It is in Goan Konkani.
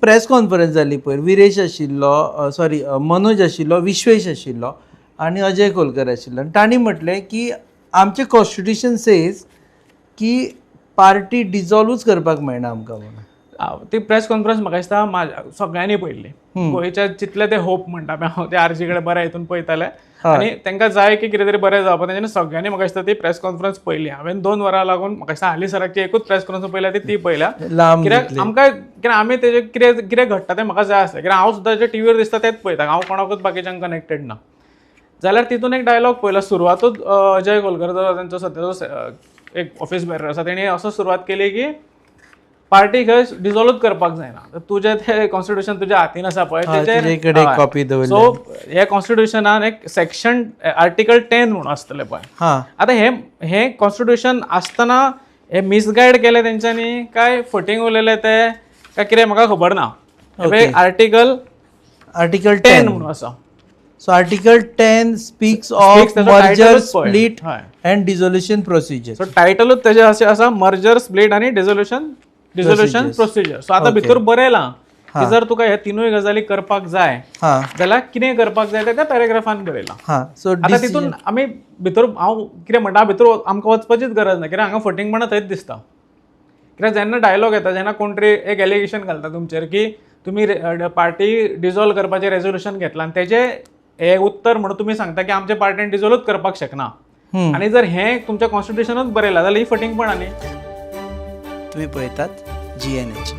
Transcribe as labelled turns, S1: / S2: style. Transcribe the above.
S1: प्रेस कॉन्फरन्स जाली पयर, विरेश आशिल्लो, सॉरी, मनोज आशिल्लो, विश्वेश आशिल्लो आनी अजय खोलकर आशिल्लो आनी तांणी म्हटलें की आमचें कॉन्स्टिट्युशन सेज की पार्टी डिजॉल्वूच करपाक मेळना आमकां म्हणून.
S2: ती प्रेस कॉन्फरन्स म्हाका दिसता सगळ्यांनी पळयल्ली. गोंयच्या जितले ते होप म्हणटा पळय हांव, ते आरजी कडेन बऱ्या हितून पळयताले आनी तांकां जाय की कितें तरी बरें जावपा, तेंच्यांनी सगळ्यांनी म्हाका दिसता ती प्रेस कॉन्फरन्स पळयली. हांवें 2 वरां लागून म्हाका दिसता हालीं सराक एकूच प्रेस कॉन्फरन्स पळयल्या, ती ती पळयल्या.
S1: लांब.
S2: कित्याक आमकां, कित्याक आमी तेजे कितें कितें घडटा तें म्हाका जाय आसलें, कित्याक हांव सुद्दां जे टिवीर दिसता तेच पळयता, हांव कोणाकूच बाकीच्यांक कनेक्टेड ना. जाल्यार तितून एक डायलॉग पळयलो, सुरवातूच अजय खोलकर जो तेंचो सद्याचो एक ऑफिस बेरर आसा, तेणी असो सुरवात केली की पार्टी खंय डिजॉल्वूच करपाक जायना, तर तुजें तें कॉन्स्टिट्युशन तुज्या हातीन आसा पळय.
S1: तुजे कडेन कॉपी दवरल्या.
S2: सो हे कॉन्स्टिट्युशनान एक सेक्शन आर्टिकल 10 म्हणून आसतलें पळय. आतां हे हे कॉन्स्टिट्युशन आसतना हे मिसगायड केले तेंच्यांनी, काय फटींग उलयले ते, काय कितें म्हाका खबर ना. आर्टिकल
S1: आर्टिकल
S2: 10
S1: 10
S2: म्हणून आसा.
S1: So article 10 speaks of
S2: Speaks त्याचो
S1: मर्जर,
S2: title च पळय.
S1: Split and dissolution procedure.
S2: So टायटलूच तेजें अशें आसा, मर्जर, स्प्लिट आनी डिझोल्युशन प्रोसिजर. सो आतां भितर बरयलां की जर तुका हे तिनूय गजाली करपाक जाय जाल्यार कितें करपाक जाय तें त्या पॅराग्राफान बरयलां.
S1: सो
S2: आतां तितून आमी भितर, हांव कितें म्हणटा, भितर आमकां वचपाचीच गरज ना, कित्याक हांगा फटींगपणां थंयच दिसता. कित्याक जेन्ना डायलॉग येता, जेन्ना कोण तरी एक एलिगेशन घालता तुमचेर की तुमी पार्टी डिजॉल्व करपाचें रेजोल्युशन घेतलां आनी तेजें हें उत्तर म्हणून तुमी सांगता की आमच्या पार्टीन डिजॉल्वूच करपाक शकना, आनी जर हें तुमच्या कॉन्स्टिट्युशनूच बरयलां जाल्यार ही फटींगपणां न्ही?
S1: तुम्ही पळयतात जीएनएच.